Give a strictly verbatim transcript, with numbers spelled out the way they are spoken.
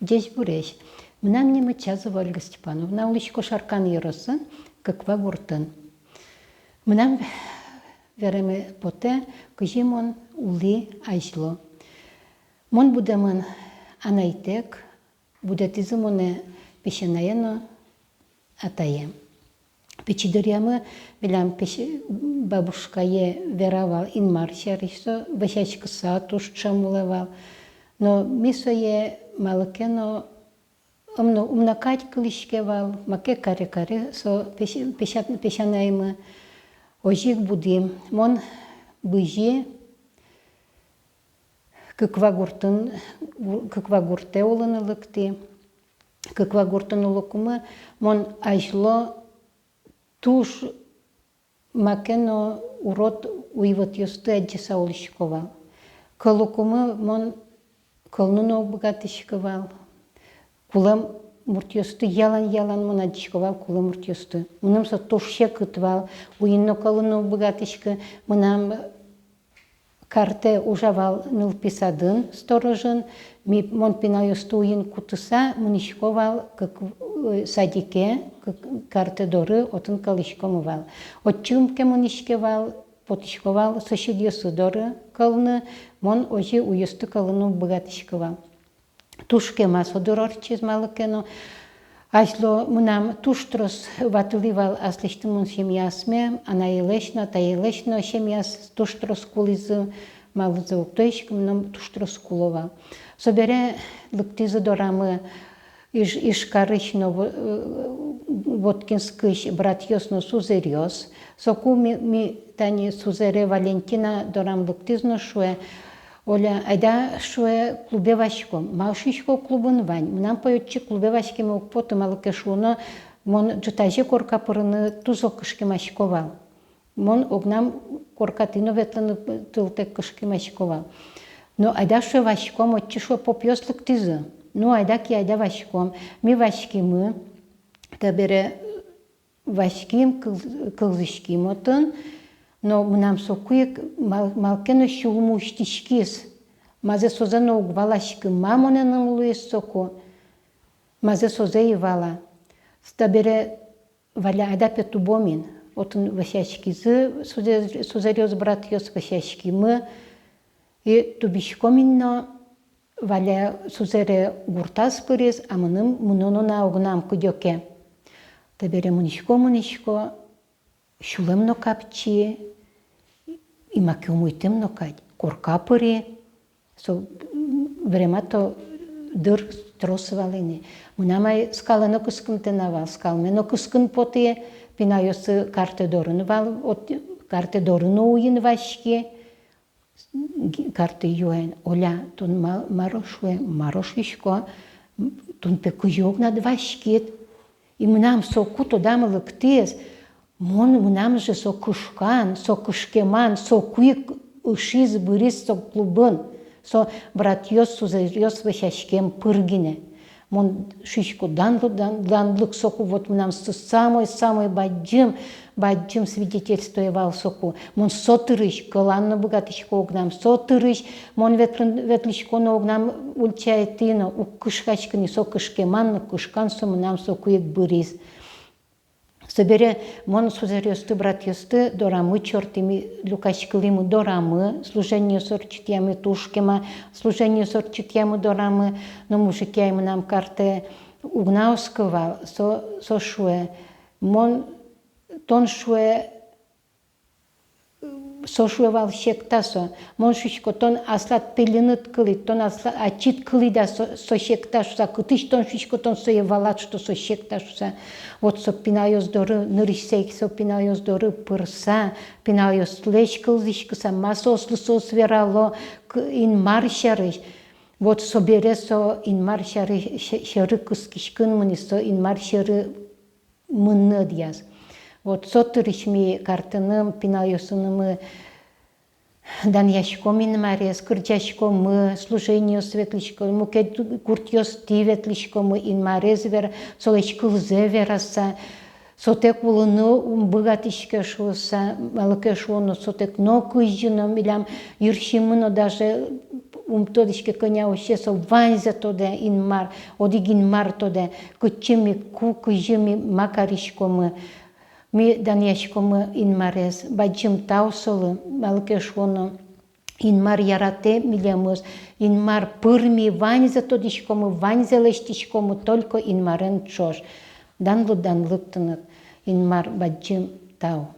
Ӟечбуресь. Мынам нимы Чазова Ольга Степановна, улӥсько Шаркан ёросын, Кыква гуртын. Мынам вераме потэ, кызьы мон улӥ азьло. Мон будэмын анайтэк, будэтӥзы монэ песянае но атае. Пичи дыръямы милям песь-, бабушкае вера вал Инмар сярысь, со вӧсяськыса туж ӵем улэ вал. Но ми сое малы ке но ум но, ум но кадь кылӥське вал, маке каре-каре со песь-, песят-, песянаймы. Озьы ик будӥм. Мон бызи Кыква гуртын, гу-, Кыква гуртэ улыны лыктӥ. Кыква гуртын улыкумы мон азьло туж маке но урод уйвӧтъёсты адӟыса улӥсько вал. Кӧлыкумы мон кӧлны но уг быгатӥськы вал. Кулэм муртъёсты ялан-ялан мон адӟисько вал, кулэм муртъёсты. Мыным со туж секыт вал, уйин но кӧлыны уг быгатӥськы. Мынам картэ ужа вал нылпи садын сторожын. Ми, мон пиналъёсты уйин кутыса мынӥсько вал кык-, э, садике, кык-, картэ доры, отын кӧлӥськомы вал. Отчы ум ке мынӥське вал, потӥсько вал соседъёсы доры кӧлны, мон озьы уйёсты кӧлыны уг быгатӥськы вал. Туж кема со дыр ортчиз, малы ке но азьло мынам туж трос ватылӥ вал аслэсьтым мон семьясме, анаелэсь но, атаелэсь но семьяс туж трос кулӥзы, малызэ уг тодӥськы, но туж трос куло вал. Собере лыктӥзы дорамы Иж-, Ижкарысь но Во-, э, Воткинскысь братъёс но сузэръёс. Соку ми, ми тани сузэре Валентина дорам лыктӥз но шуэ: «Оля, айда, — шуэ, — клубе васьком». «Ма, — шуисько, — клубын вань? Мынам пӧй отчы клубе васькеме уг поты, малы ке шуоно, мон ӝытазе корка пырыны туж зол кышкемасько вал. Мон огнам коркатӥ но ветлыны тылтэк кышкемасько вал». «Ну, айда, — шуэ, — васьком, отчы, — шуэ, — попъёс лыктӥзы». «Ну, айда ке, айда васьком». Ми васькимы, табере ваським, кыл-, кылзӥським отын, но мынам соку ик мал-, малы ке но сюлмы усьтӥськиз. Мазэ созэ но уг валаськы, ма монэным луиз соку, мазэ созэ ӧй вала. Табере Валя, айда пе тубом ини. Отын вӧсяськизы сузэр-, сузэръёс, братъёс, вӧсяськимы. И тубиськом ини но, Валя сузэре гуртаз пыриз, а мыным мыноно на огнам кыдёке. Табере мынӥсько, мынӥсько, сюлэм но капчи, и маке умойтэм но кадь. Корка пыри, со, м, верамы-то, дыр трос вал ини. Мынам ай скалэ но кыскымтэ на вал, скалме но кыскыны потэ, пиналъёсы картэ дорын вал, от, картэ дорын но уйин васьки. Картэ юэ: «Оля, тон ма-, мар-о?» — шуэ. «Мар-о, — шуисько, — тон пе кызьы огнад васькид?» И мынам соку тодамы лыктӥз, мон, мынам же со кышкан, со кышкеман соку ик ышиз, быриз со клубын, со братъёс, сузэръёс вӧсяськем пыр гинэ. Мон шуисько, дан-, дан-, данлык соку, вот мынам со самой-самой бадӟым, бадӟым свидетельствое вал соку. Мон со дырысь кӧланы но быгатӥсько огнам, со дырысь мон ветлы-, ветлӥсько но огнам ульчаетӥ но, уг кышкаськы ни, со кышкеман но кышкан со мынам соку ик быриз. Собере мон сузэръёсты, братъёсты дорамы чортӥ, ми люкаськылӥмы дорамы, служениос ортчытъямы, туж кема служениос ортчытъямы дорамы, но мужикай мынам картэ уг на оскы вал, со, со шуэ, мон, тон, шуэ, со шуэ вал, секта со. Мон шуисько, тон аслад пельыныд кылид, тон аслад ачид кылид-а со, со секта шуса, кытысь тон, шуисько, тон сое валад, что со секта шуса. Вот со пиналъёс доры, нырысьсэ ик со пиналъёс доры пырса, пиналъёслэсь кылзӥськыса, ма соослы соос верало к-, Инмар сярысь. Вот собере со Инмар сяры-, се-, сьӧры кыскиськыны мынӥз, со Инмар сьӧры мынны ӧдъяз. Вот со дырысь ми картыным, пиналъёсынымы данъяськом Инмарез, кырӟаськомы, служениос ветлӥськомы, мукет гуртъёстӥ ветлӥськомы, Инмарез вер-, солэсь кылзэ вераса, сотэк улыны ум быгатӥське шуыса, малы ке шуоно, сотэк нокызьы но милям йырсимы но даже ум тодӥське, кӧня усе со, ваньзэ тодэ Инмар, одӥг Инмар тодэ, кытчы ми, ку, кызьы ми, ма кариськомы, ми данъяськомы Инмарез. Бадӟым тау солы, малы ке шуоно, Инмар яратэ милемыз, Инмар пыр ми, ваньзэ тодӥськомы, ваньзэ лэсьтӥськомы только Инмарен ӵош. Данлык, данлык тыныд, Инмар, бадӟым тау.